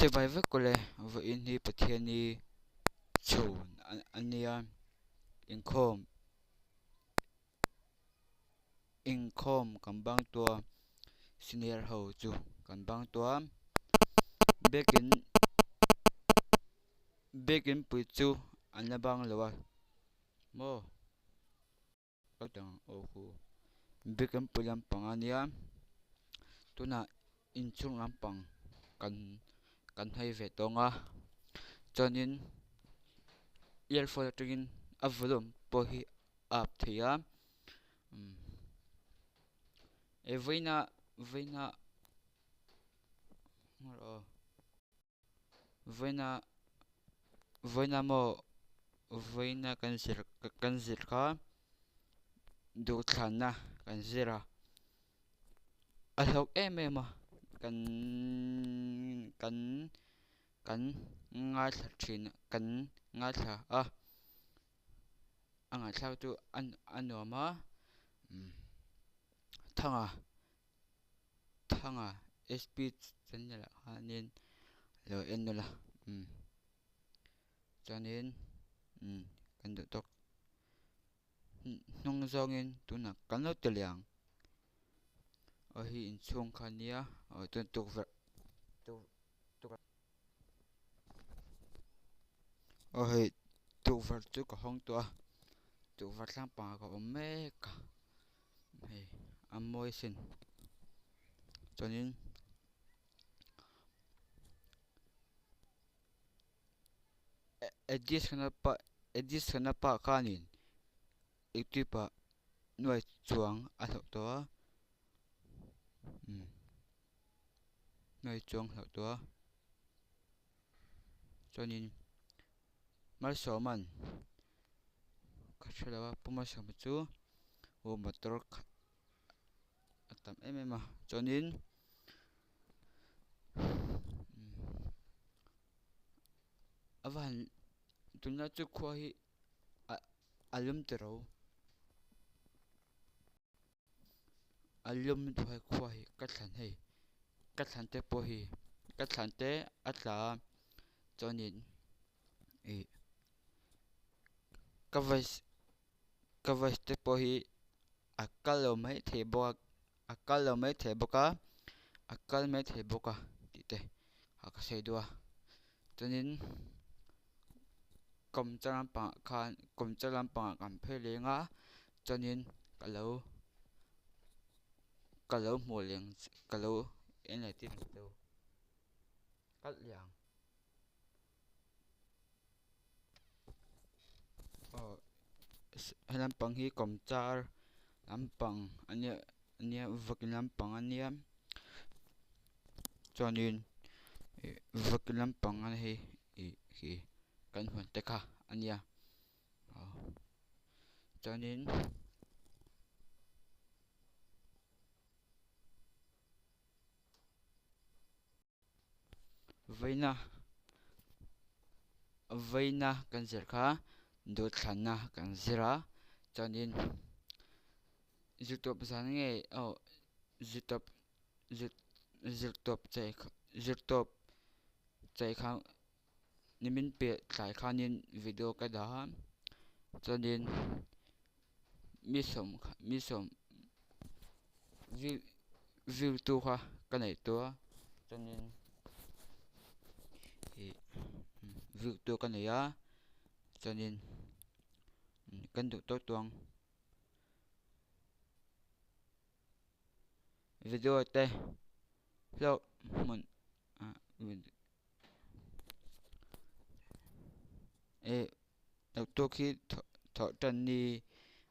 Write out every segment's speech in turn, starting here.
Chibai vek awle vawiin hi Pathiani chhun a nia inkhawm inkhawm kan bang tua senior ho chu kan bang tua biakin biakin pui chu an la bang lo a maw. Aw hu Biakinpui lampang a nia tunah inchhung lampang kan kan hawi ve tawng a chuanin earphone atangin a volume pawh hi a up thei a umm vawiinah vawiinah aw. Vawiina vawiina maw vawiina kan zir kan zir kha duhthlanna kan zir a a hlawk em em a kan kan kan ngaithla thin kan ngaithla a a ngaihthlak chu a nuam a thanga. Thanga SP channel ah khanin lo en ula umm chuanin umm kan duh tawk hnung zawngin tunah kan lo ti leh ang aw hi inchhung kha ania aw chuan tukverh aw hei tukverh chu ka hawng tawh a tukverh thlang pangah ka awm mek a. Hei a mawi sin chuanin Edisona pa khanin youtube ah nuai chuang a hlauh tawh a umm nuai chuang a hlauh tawh a chuanin Malsawma'n ka hre lo a Pu Malsawma chu aw motor khat a tam em em a chuanin a va han tunlai chu khua hi a lum ta ro a lum duh a khua hi ka thlan hei ka thlan te pawh hi ka thlan te a tla a chuanin ih ka voice ka voice te pawh hi a kal lo maithei bawk a a kal lo maithei bawk a a kal maithei bawk a tih te a ka sawi duh a chuanin kawmchar lampangah khan kawmchar lampangah kan phei leng a chuanin ka lo ka lo hmuh leng ka lo en leh tir ang che u kalh leh ang. Aw he lampang hi kawmchar lampang a nia nia vawk in lampang a nia chuanin ih vawk in lampang a hei ih khi kan huan te kha a nia aw chuanin. Vawiina vawiina kan zir kha duhthlanna kan zir a chuanin zirtawp zan nge aw zirtawp zirtawp chei zirtawp chei kha nimin piah tlai khanin video ka dah a chuanin mi sawm mi sawm view view tu kha ka neih tawh a chuanin ih view tu ka nei a chuanin kan duh tawk tawh ang video te hlauh hmun ah. Eh doctor khi thawh tan ni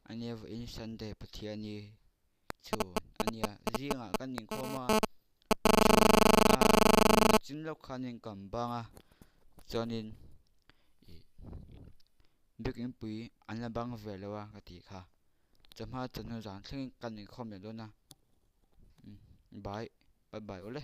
a nia vawiin sunday pathiani chhun a nia zingah kan inkhawm a chhun a chin lawk khanin kan bang a chuanin ih biakin pui an la bang ve lo a ka tih kha chawhma chawhnu zan thlengin kan inkhawm leh dawn a bye bye bye awle.